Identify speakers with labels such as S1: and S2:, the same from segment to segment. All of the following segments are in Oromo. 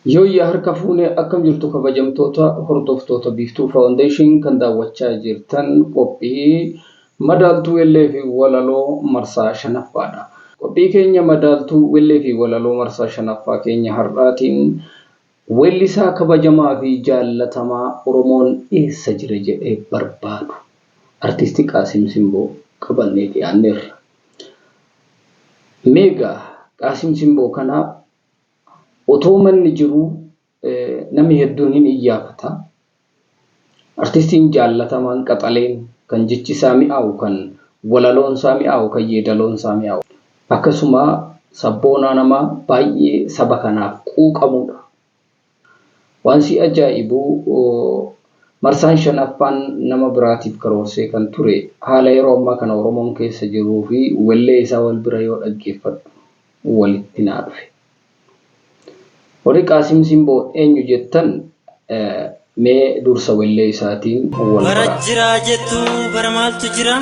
S1: Yooyyaa harka fuune, akkam jirtu kabajamtoota hordoftoota Biiftuu Foundation? Kan daawwachaa jirtan qophii madaaltuu wellee fi walaloo marsaa shanaffaadha. Qophii keenya madaaltuu wellee fi walaloo marsaa shanaffaa keenya har'aatiin weellisaa kabajamaa fi jaallatamaa Oromoon eessa jira jedhee barbaadu, Artisti Qaasim Simboo qabannee dhiyaanneerra. Meegaa Qaasim Simboo kana otoo manni jiruu namni hedduun hin iyyaafata. Artistiin jaallatamaan, qaxaleen, kan jechi isaa mi'aawu, kan walaloon isaa mi'aawu, kan yeedaloon isaa mi'aawu. Akkasuma sabboonaa, nama baay'ee saba kanaaf quuqamudha. Waan si ajaa'ibu, marsaan shanaffaan nama biraatiif karoorsee kan ture, haala yeroo ammaa kana Oromoon keessa jiruu fi wellee isaa wal bira yoo dhaggeeffadhu walitti naa dhufe. Warri Qaasim Simboo eenyu jettan, mee dursa wellee isaatiin wal
S2: Bara
S1: baraa.
S2: Jiraa jettu, bara maaltu jira?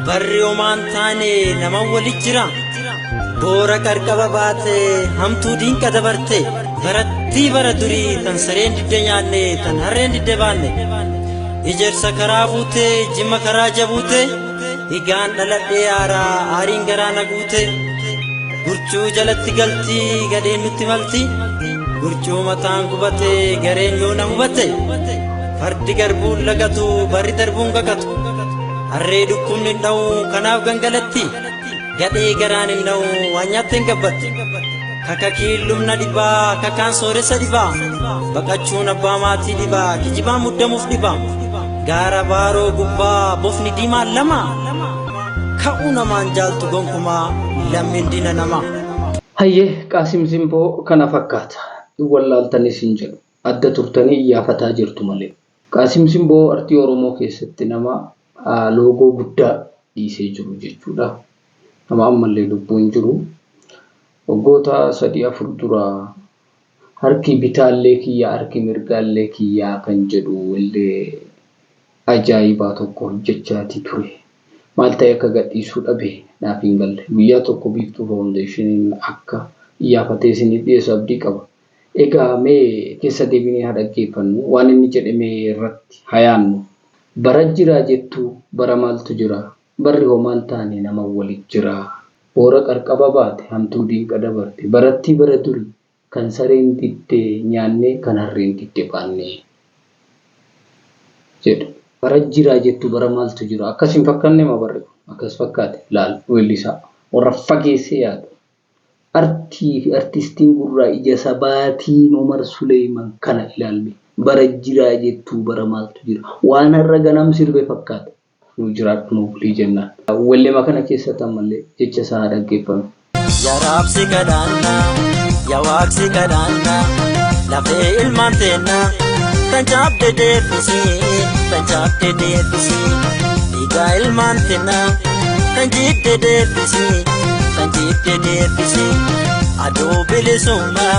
S2: Barri homaan taane nama walit jira. Boora qarqaba baate, hamtuu diinqa dabarte, barattii bara durii tan sareen didde nyaanne, tan harreen didde baanne. Ijersa karaa buute, jimma karaa jabuute, higaan dhaladhee aaraa aariin garaa na guute. Gurcuu jalatti galti, gadheen nutti malti. Gurcuu mataan gubate, gareen yoo na hubate. Fardi garbuun lagatu, barri darbuun kakatu. Harree dhukkubni hin dha'u, kanaaf gangalatti. Gadhee garaan hin dha'u, waan nyaatte hin gabbatti. Kakakiin lubna dhibaa, kakaan sooressa dhibaa. Baqachuun abbaa maatii dhibaa, kijibaan muddamuuf dhibaa. Gaara baaroo gubbaa bofni diimaan lama. Ka'uu namaan jaaltu gonkumaa, lammiin diina namaa.
S1: Hayyee, Qaasim Simboo kana fakkaata. Hin wallaaltanis hin jedhu. Adda turtanii iyyaafataa jirtu malee. Qaasim Simboo artii Oromoo keessatti nama loogoo guddaa dhiisee jiru jechuudha. Nama ammallee lubbuun jiru. Waggoota sadii afur dura "Harki bitaallee kiyya, harki mirgaallee kiyyaa" kan jedhu illee ajaa'ibaa tokko hojjechaatii ture. Maal ta'e akka gadhiisuu dhabe naaf hin galle. Guyyaa tokko Biiftuu Foundationiin akka iyyaafatee isiniif dhiyeessu abdii qaba. Egaa mee keessa deebinee haa dhaggeeffannu. Waan inni jedhe mee irratti haa yaannu. Bara jiraa jettu, bara maaltu jira? Barri homaan taane nama walit jira. Boora qarqaba baate, hamtuu diinqa dabarte. Barattii bara durii kan sareen didde nyaannee, kan harreen didde baanne jedha. Bara jiraa jettu, bara maaltu jira? Akkas hin fakkaanne maa barri kun? Akkas fakkaate laal weellisaa. Warra fageessee yaadu. Artii fi artistiin gurraa ija sabaatiin Umar Suleeyman kana ilaalme. Bara jiraa jettuu, bara maaltu jira? Waan har'a ganam sirbe fakkaata. Nuu jiraadhu, nuu bulii jennaan. Welleema kana keessatti ammallee jecha isaa haa dhaggeeffannu.
S2: Yaa Raabsi kadhaannaa, yaa Waaqsi kadhaannaa, lafee ilmaan teennaa, tan cabde deebisii, tan cabde deebisii, dhiigaa ilmaan teennaa, tan jidde deebisii, tan jidde deebisii, aduu bilisummaa,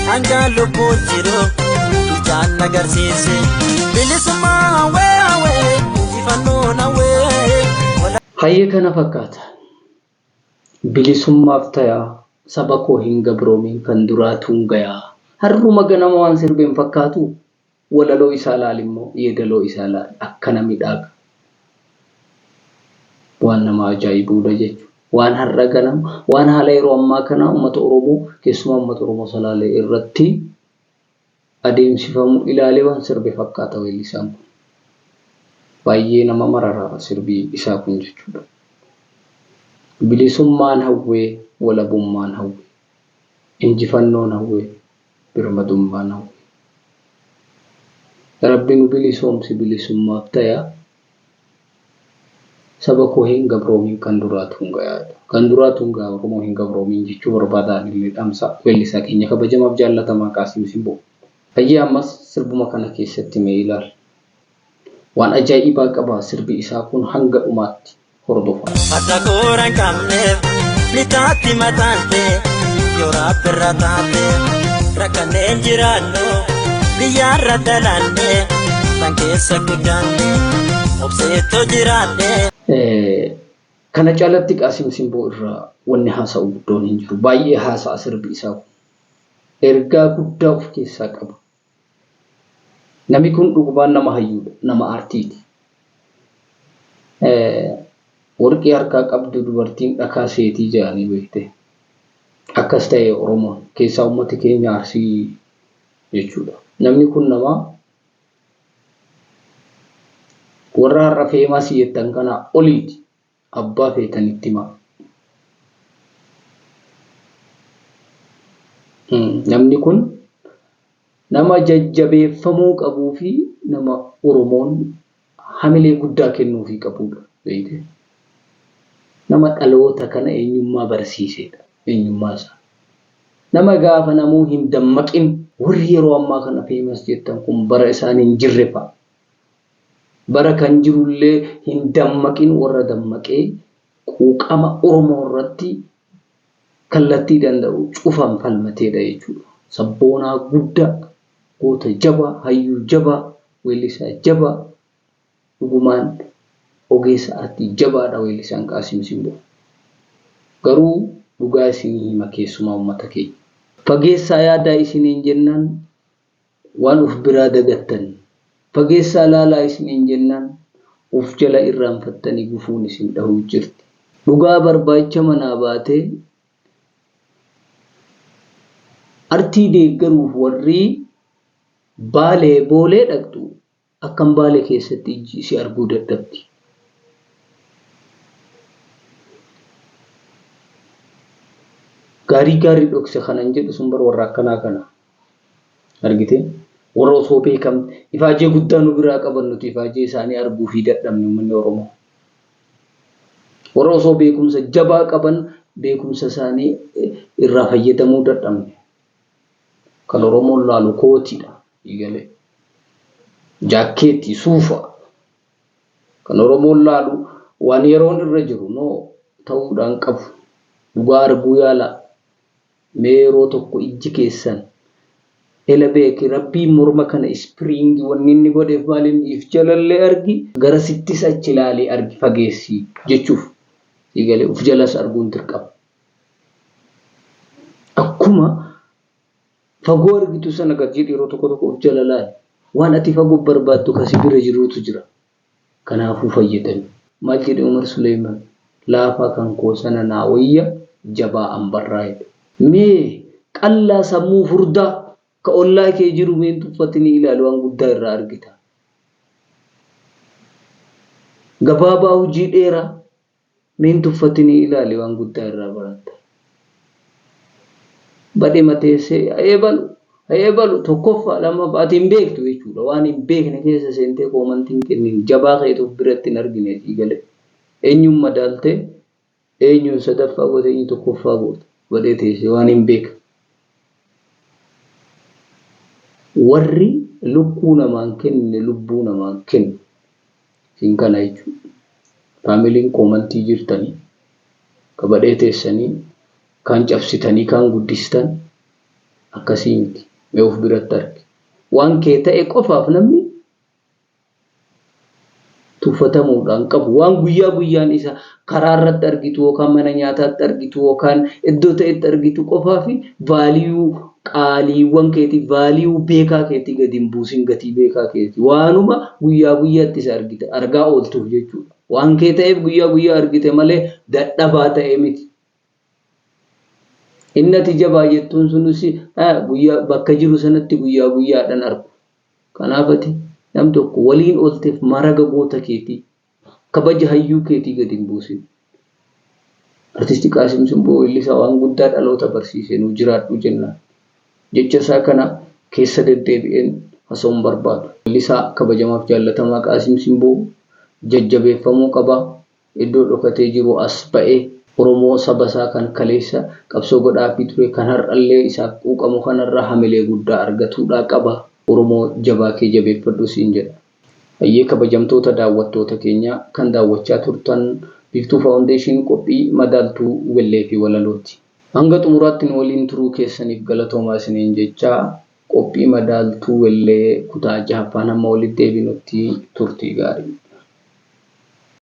S2: hangaan lubbuun jiru, ijaan agarsiise. Bilisummaa hawwee hawwee, injifannoon hawwee.
S1: Hayyee, kana fakkaata. Bilisummaaf tayaa, saba koo hin gabroomin kan duraatuun gayaa. Har'uma ganama waan sirbe hin fakkaatu. Walaloo isaa laali immoo, yeedaloo isaa laali, akkana midhaaga. Waan nama ajaa'ibuudha jechuudha. Waan har'a ganama, waan haala yeroo ammaa kana uummata Oromoo, keessumaa uummata Oromoo Salaalee irratti adeemsifamu ilaalee waan sirbe fakkaata weellisaan kun. Baay'ee nama marara sirbi isaa kun jechuudha. Bilisummaan hawwee, walabummaan hawwee, injifannoon hawwee, birmadummaan hawwee. Rabbi nu bilisoomsi, bilisummaaf tayaa. Saba koo hin gabroomin kan duraatu hin gayaadha. Kan duraatu hin gayaa, Oromoo hin gabroomin jechuu barbaadaan illee dhaamsa weellisaa keenya kabajamaaf jaallatamaa Qaasim Simboo. Hayyee, ammas sirbuma kana keessatti mee ilaali. Waan ajaa'ibaa qaba sirbi isaa kun, hanga dhumaatti hordofaa.
S2: Farda koora hin qabneef ni taatti mataante, yoo rabbirra taate rakkanneen jiraannu, biyyaarra dhalanne tan keessa guddanne obseetoo jiraanne.
S1: Kana caalatti Qaasim Simboo irraa wanni haasa'u guddoon hin jiru. Baay'ee haasa'a sirbi isaa kun. Ergaa guddaa of keessaa qaba. Namni kun dhugumaan nama hayyuudha. Nama aartiiti. Warqii harkaa qabdu dubartiin dhakaa seetii jedhanii beekte. Akkas ta'e Oromoon keessaa uummati keenya Arsii jechuudha. Namni kun nama warra har'a famous jettan kanaa oliiti. Abbaa feetanitti himaa. Namni kun nama jajjabeeffamuu qabuu fi nama Oromoon hamilee guddaa kennuufii qabudha. Beekte? Nama dhaloota kana eenyummaa barsiisedha. Eenyummaa isaa. Nama gaafa namuu hin dammaqin warri yeroo ammaa kana famous jettan kun bara isaan hin jirre fa'a. Bara kan jirullee hin dammaqin warra dammaqee quuqama Oromoo irratti kallattii danda'u cufan falmateedha jechuudha. Sabboonaa guddaa, goota jabaa, hayyuu jabaa, weellisaa jabaa, dhugumaan ogeessa aartii jabaadha weellisaan Qaasim Simboo. Garuu dhugaa isinii hima keessumaa uummata keenya. Fageessaa yaadaa isiniin jennaan waan uf biraa dagattan. Fageessaa laalaa isiniin jennaan uf jala irraanfattanii gufuun isin dhahuu jirti. Dhugaa barbaacha manaa baatee artii deeggaruuf warri Baalee Boolee dhaqxu akkam Baalee keessatti ijji isii arguu dadhabdi. Gaarii gaarii dhokse kanan jedhu sun bar warra akkanaa kana. Argitee? Warra osoo beekamte ifaajee guddaa nu biraa qaban nuti ifaajee isaanii arguu fi dadhabne uummanni Oromoo. Warra osoo beekumsa jabaa qaban beekumsa isaanii irraa fayyadamuu dadhabne. Kan Oromoon laalu kootiidha. Eegalee. Jaakkeetti, suufa. Kan Oromoon laalu waan yeroon irra jiru noo ta'uudhaan qabu. Dhugaa arguu yaala. Mee yeroo tokko ijji keessan ela beeki rabbiin morma kana spring wanni inni godheef maal inni if jalallee argi gara sittis achi ilaalii argi fageessii jechuuf. Eegalee uf jalas arguun dirqama. Akkuma fagoo argitu sana gad jedhi yeroo tokko tokko of jala laali. Waan ati fagoo barbaaddu kasi bira jiruutu jira. Kanaafuu fayyadami. Maal jedhe Umar Suleeman? Laafaa kan koo sana naa wayya jabaa ambarraa jedhe. Mee qallaa sammuu furdaa ka ollaa kee jiru mee hin tuffatinii ilaali waan guddaa irraa argita. Gabaabaa hojii dheeraa mee hin tuffatinii ilaali waan guddaa irraa baratta. Badhima teessee eebalu eebalu tokkoffaa lammaffaa ati hin beektu jechuudha. Waan hin beekne keessa seentee comment hin kennin jabaa keetuuf biratti hin argine sii galee. Eenyuun madaaltee eenyuun sadaffaa goote eenyuun tokkoffaa goote badhee teessee waan hin beekne. Warri lukkuu namaan kenne lubbuu namaan kennu. Isin kana jechuudha. Familyn comment jirtanii kabadhee teessanii kaan cabsitanii kaan guddistan akkasii miti. Mee of biratti argi. Waan kee ta'e qofaaf namni tuffatamuudhaan qabu. Waan guyyaa guyyaan isa karaa irratti argitu yookaan mana nyaataatti argitu yookaan iddoo ta'etti argitu qofaa fi value qaaliiwwan keetii value beekaa keetii gadi hin buusin gatii beekaa keetii. Waanuma guyyaa guyyaatti isa argite argaa ooltuuf jechuudha. Waan kee ta'eef guyyaa guyyaa argite malee dadhabaa ta'e miti. Inni ati jabaa jettuun sunis guyyaa bakka jiru sanatti guyyaa guyyaadhaan argu. Kanaaf ati nam tokko waliin oolteef maraga goota keetii kabaja hayyuu keetii gadi hin buusin. Artisti Qaasim Simboo weellisaa waan guddaa dhaloota barsiise nu jiraadhu jennaan. Jecha isaa kana keessa deddeebi'een haasa'uun barbaadu. Weellisaa kabajamaaf jaallatamaa Qaasim Simboo jajjabeeffamuu qaba. Iddoo dhokatee jiru as ba'ee Oromoo saba isaa kan kaleessa qabsoo godhaafii ture kan har'allee isaaf quuqamu kanarraa hamilee guddaa argatuudhaa qaba. Oromoo jabaa kee jabeeffadhu siin jedha. Hayyee kabajamtoota daawwattoota keenya kan daawwachaa turtan Biiftuu Foundation qophii madaaltuu wellee fi walalooti. Hanga xumuraatti nu waliin turuu keessaniif galatoomaa isiniin jechaa qophii madaaltuu wellee kutaa jahaffaan hamma walitti deebinutti turtii gaarii.